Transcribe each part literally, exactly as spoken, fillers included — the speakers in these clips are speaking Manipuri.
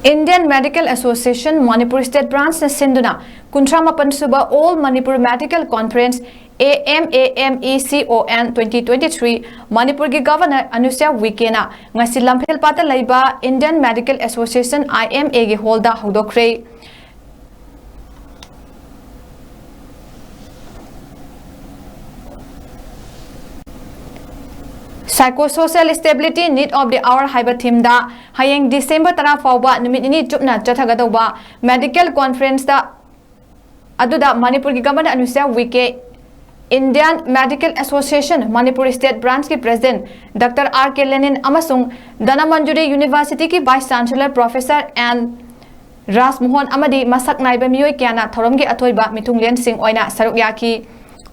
Indian Medical Association Manipur State Branch ꯅ ꯁꯤꯟꯗꯨꯅ ꯀꯨꯟꯊ꯭ꯔꯥ ꯃꯥꯄꯟ ꯁꯨꯕ All Manipur Medical Conference, A M A M E C O N twenty twenty-three, ꯃꯅꯤꯄꯨꯔꯒꯤ ꯒꯚꯔꯅꯔ ꯑꯅꯨꯁ꯭ꯌꯥ ꯎꯏꯀꯦꯅ ꯉꯁꯤ ꯂꯝꯐꯦꯜꯄꯥꯠꯇ ꯂꯩꯕ Indian Medical Association, I M A ꯒꯤ ꯍꯣꯜꯗ ꯍꯧꯗꯣꯛꯈ꯭ꯔꯦ꯫ Psychosocial Stability Need of the Hour ꯍꯥꯏꯕ ꯊꯤꯝꯗ ꯍꯌꯦꯡ ꯗꯤꯁꯦꯝꯕꯔ ꯇꯔꯥ ꯐꯥꯎꯕ ꯅꯨꯃꯤꯠ ꯅꯤꯅꯤ ꯆꯨꯞꯅ ꯆꯠꯊꯒꯗꯧꯕ ꯃꯦꯗꯤꯀꯦꯜ ꯀꯣꯟꯐꯔꯦꯟꯁꯇ ꯑꯗꯨꯗ ꯃꯅꯤꯄꯨꯔꯒꯤ governor ꯑꯅꯨꯁ꯭ꯌꯥ ꯎꯏꯀꯦ, Indian Medical Association Manipur State Branch ꯀꯤ President Doctor R K Lenin ꯑꯃꯁꯨꯡ ꯙꯅꯃꯟꯖꯨꯔꯤ University ꯒꯤ Vice Chancellor Professor N ꯔꯥꯖꯃꯣꯍꯟ ꯑꯃꯗꯤ ꯃꯁꯛ ꯅꯥꯏꯕ ꯃꯤꯑꯣꯏ ꯀꯌꯥꯅ ꯊꯧꯔꯝꯒꯤ ꯑꯊꯣꯏꯕ ꯃꯤꯊꯨꯡꯂꯦꯟꯁꯤꯡ ꯑꯣꯏꯅ ꯁꯔꯨꯛ ꯌꯥꯈꯤ꯫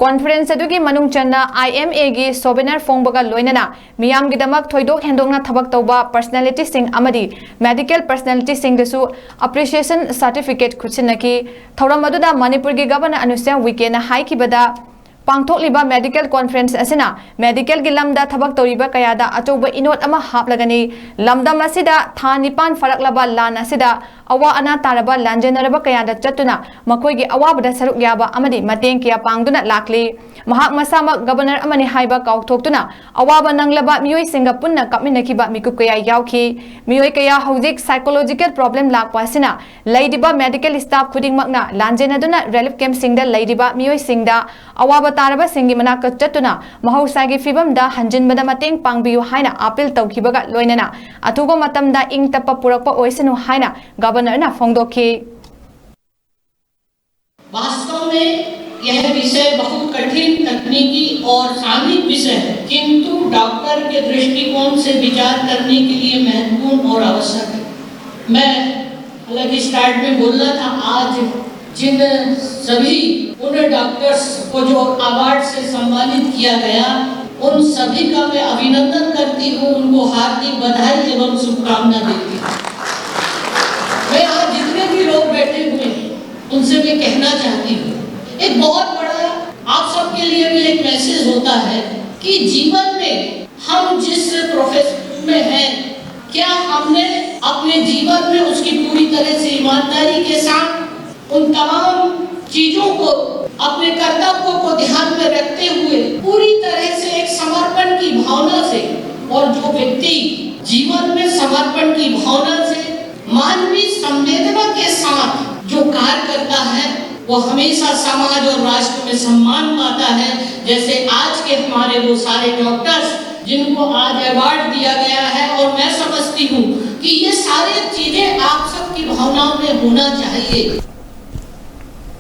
ꯀꯣꯟꯐꯔꯦꯟꯁ ꯑꯗꯨꯒꯤ ꯃꯅꯨꯡ ꯆꯟꯅ I M A ꯒꯤ ꯁꯣꯚꯦꯅꯔ ꯐꯣꯡꯕꯒ ꯂꯣꯏꯅꯅ ꯃꯤꯌꯥꯝꯒꯤꯗꯃꯛ ꯊꯣꯏꯗꯣꯛ ꯍꯦꯟꯗꯣꯛꯅ ꯊꯕꯛ ꯇꯧꯕ ꯄꯔꯁꯅꯦꯂꯤꯇꯤꯁꯤꯡ ꯑꯃꯗꯤ ꯃꯦꯗꯤꯀꯦꯜ ꯄꯔꯁꯅꯦꯂꯤꯇꯤꯁꯤꯡꯗꯁꯨ ꯑꯦꯄ꯭ꯔꯤꯁꯤꯌꯦꯁꯟ ꯁꯥꯔꯇꯤꯐꯤꯀꯦꯠ ꯈꯨꯠꯁꯤꯟꯅꯈꯤ꯫ ꯊꯧꯔꯝ ꯑꯗꯨꯗ ꯃꯅꯤꯄꯨꯔꯒꯤ ꯒꯚꯔꯅꯔ ꯑꯅꯨꯁ꯭ꯌꯥ ꯎꯏꯀꯦꯅ ꯍꯥꯏꯈꯤꯕꯗ, ꯄꯥꯡꯊꯣꯛꯂꯤꯕ ꯃꯦꯗꯤꯀꯦꯜ ꯀꯣꯟꯐꯔꯦꯟꯁ ꯑꯁꯤꯅ ꯃꯦꯗꯤꯀꯦꯜꯒꯤ ꯂꯝꯗ ꯊꯕꯛ ꯇꯧꯔꯤꯕ ꯀꯌꯥꯗ ꯑꯆꯧꯕ ꯏꯅꯣꯠ ꯑꯃ ꯍꯥꯞꯂꯒꯅꯤ꯫ ꯂꯝꯗꯝ ꯑꯁꯤꯗ ꯊꯥ ꯅꯤꯄꯥꯟ ꯐꯥꯔꯛꯂꯕ ꯂꯥꯟ ꯑꯁꯤꯗ ꯑꯋꯥ ꯑꯅꯥ ꯇꯥꯔꯕ ꯂꯥꯟꯖꯦꯟꯅꯔꯕ ꯀꯌꯥꯗ ꯆꯠꯇꯨꯅ ꯃꯈꯣꯏꯒꯤ ꯑꯋꯥꯕꯗ ꯁꯔꯨꯛ ꯌꯥꯕ ꯑꯃꯗꯤ ꯃꯇꯦꯡ ꯀꯌꯥ ꯄꯥꯡꯗꯨꯅ ꯂꯥꯛꯂꯤ꯫ ꯃꯍꯥꯛ ꯃꯁꯥꯃꯛ ꯒꯕꯔꯅꯔ ꯑꯃꯅꯤ ꯍꯥꯏꯕ ꯀꯥꯎꯊꯣꯛꯇꯨꯅ ꯑꯋꯥꯕ ꯅꯪꯂꯕ ꯃꯤꯑꯣꯏꯁꯤꯡꯒ ꯄꯨꯟꯅ ꯀꯥꯞꯃꯤꯟꯅꯈꯤꯕ ꯃꯤꯀꯨꯞ ꯀꯌꯥ ꯌꯥꯎꯈꯤ꯫ ꯃꯤꯑꯣꯏ ꯀꯌꯥ ꯍꯧꯖꯤꯛ ꯁꯥꯏꯀꯣꯂꯣꯖꯤꯀꯦꯜ ꯄ꯭ꯔꯣꯕ꯭ꯂꯦꯝ ꯂꯥꯛꯄ ꯑꯁꯤꯅ ꯂꯩꯔꯤꯕ ꯃꯦꯗꯤꯀꯦꯜ ꯁ꯭ꯇꯥꯐ ꯈꯨꯗꯤꯡꯃꯛꯅ ꯂꯥꯟꯖꯦꯟꯅꯗꯨꯅ ꯔꯤꯂꯤꯐ ꯀꯦꯝꯞꯁꯤꯡꯗ ꯂꯩꯔꯤꯕ ꯃꯤꯑꯣꯏꯁꯤꯡꯗ ꯑꯋꯥꯕ ꯇꯥꯔꯕꯁꯤꯡꯒꯤ ꯃꯅꯥꯛꯇ ꯆꯠꯇꯨꯅ ꯃꯍꯧꯁꯥꯒꯤ ꯐꯤꯕꯝꯗ ꯍꯟꯖꯤꯟꯕꯗ ꯃꯇꯦꯡ ꯄꯥꯡꯕꯤꯌꯨ ꯍꯥꯏꯅ ꯑꯥꯄꯤꯜ ꯇꯧꯈꯤꯕꯒ ꯂꯣꯏꯅꯅ ꯑꯊꯨꯕ ꯃꯇꯝꯗ ꯏꯪ ꯇꯞꯄ ꯄꯨꯔꯛꯄ ꯑꯣꯏꯁꯅꯨ ꯍꯥꯏꯅ ꯒꯕꯔꯅꯔꯅ ꯐꯣꯡꯗꯣꯛꯈꯤ꯫ वास्तव में यह विषय बहुत कठिन, तकनीकी और सामयिक विषय है, किंतु डॉक्टर के दृष्टिकोण से विचार करने के लिए महत्वपूर्ण और आवश्यक है। मैं, हालांकि स्टार्ट में बोलना था, आज जिन सभी उन डॉक्टर्स को जो अवार्ड से सम्मानित किया गया, उन सभी का मैं अभिनंदन करती हूँ, उनको हार्दिक बधाई एवं शुभकामना देती हूँ। मैं यहाँ जितने भी लोग बैठे हुए हैं, उनसे मैं कहना चाहती हूँ, एक बहुत बड़ा आप सबके लिए भी एक मैसेज होता है कि जीवन में हम जिस प्रोफेशन में हैं, क्या हमने अपने जीवन में उसकी पूरी तरह से ईमानदारी के साथ उन तमाम चीजों को, अपने कर्तव्यों को ध्यान में रखते हुए पूरी तरह से एक समर्पण की भावना से, और जो व्यक्ति जीवन में समर्पण की भावना से मानवीय संवेदना के साथ जो कार्य करता है, वो हमेशा समाज और राष्ट्र में सम्मान पाता है। जैसे आज के हमारे वो सारे डॉक्टर्स जिनको आज अवार्ड दिया गया है, और मैं समझती हूँ कि ये सारी चीजें आप सबकी भावनाओं में होना चाहिए।